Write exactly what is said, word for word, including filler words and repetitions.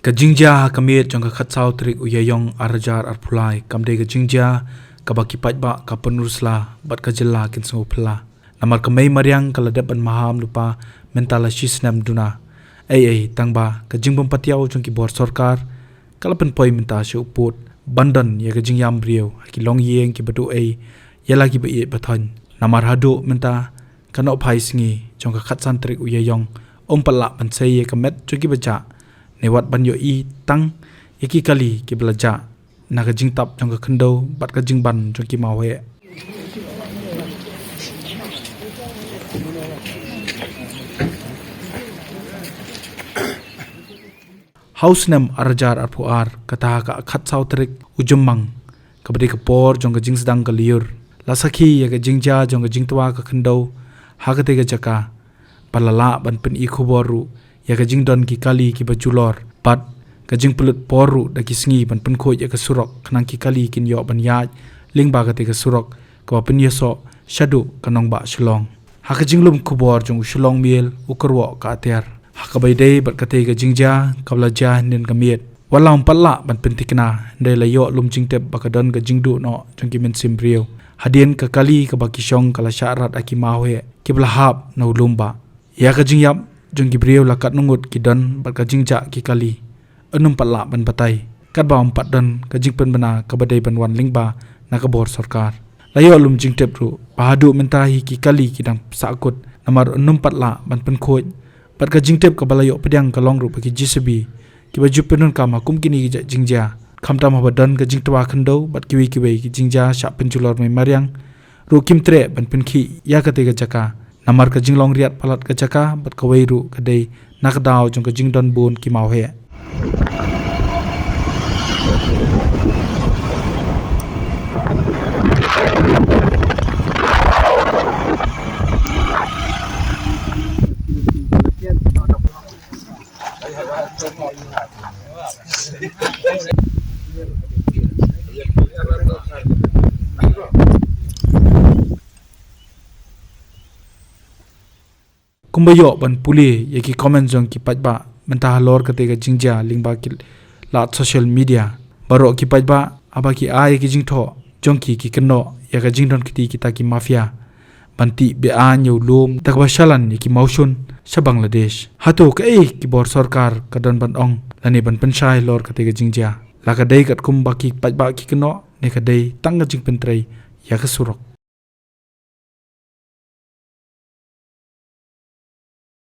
Ka jingjia ha ka miet jong ka khatsaw tarik u Ïaïong arhajar arphew lai kam dei ka jingjia kaba ki paidbah ka Pynursla bad ka jylla kin sngewphylla. Namar ka mei mariang ka la dep ban maham lypa mynta la shi snem duna. Ei ei tang ba ka jingbym patiaw jong ki bor sorkar ka la pynpoi mynta sha u pud ban don ïa ka jingïam briew ha ki longïing kiba duh ei ïa la kiba ïeit ba thoiñ. Namar haduh mynta ka nohphai sngi jong ka khatsan tarik u Ïaïong ym pat lah ban sei ïa ka met jong kiba jah ne wat ban ïohi tang ïa ki kali kiba la jah na ka jingtap jong ka khyndew bad ka jingban jong ki mawheh. Ha u snem arhajar arphew ar, kata ha ka khatsaw tarik u Jymmang, kaba dei ka por jong ka jingsdang ka lyiur, la sakhi ïa ka jingjia jong ka jingtwa ka khyndew ha katei ka jaka. Bad la lah ban pyni khubor ruh ïa ka jingdon ki kali kiba julor bad ka jingpynlut por ruh da ki sngi ban pynkhuid ïa ka surok khnang ki kali kin ïoh ban ïaid lyngba katei ka surok kaba pynïasoh shaduh ka nongbah Shillong. Ha ka jinglum khubor jong u Shillong Mail, u kyrwoh ka atiar ha kaba ïadei bad katei ka jingjia kaba la jia hynnin ka miet. Wat la ym pat lah ban pynthikna, hynrei la ïoh lum jingtip ba ka don ka jingduh noh jong ki mynsiem briew. Hadien ka kali kaba ki shong ka la shah rat ha ki mawheh kiba la hap na u lum bah. Ïa ka jingïap jong ki briew la katno ngut ki don bad ka jingjah ki kali ynnym pat lah ban batai, katba ym pat don ka jingpynbna kaba dei ban wan lyngba na ka bor sorkar. La ïoh lum jingtip ruh ba haduh mynta hi ki kali ki dang sahkut, namar ynnym pat lah ban pynkhuid. Bad ka jingtip kaba la ïoh pdiang ka long ruh ba ki J C B kiba ju pyndonkam ha kum kine ki jait jingjia, khamtam haba don ka jingtwa khyndew bad kiwei kiwei ki jingjia shah pynjulor mei mariang ruh kim treh ban pynkhih ïa katei ka jaka. Namar ka jinglong riat palat ka jaka bad kawei ruh ka dei na ka daw jong ka jingdon bun ki mawheh. Kumba ïoh ban pule ïa ki comment jong ki paidbah mynta halor katei ka jingjia lyngba ki lad social media, baroh ki paidbah haba ki ai ïa ki jingthoh jong ki, ki kynnoh ïa ka jingdon kti kita ki mafia ban tih be-aiñ ïa u lum da kaba shalan ïa ki mawshun sha Bangladesh. Hato kaei ki bor sorkar ka don ban ong lane ban pynshai halor katei ka jingjia? La ka dei katkum ba ki paidbah ki kynnoh ne ka dei tang ka jingpyntrei ïa ka surok?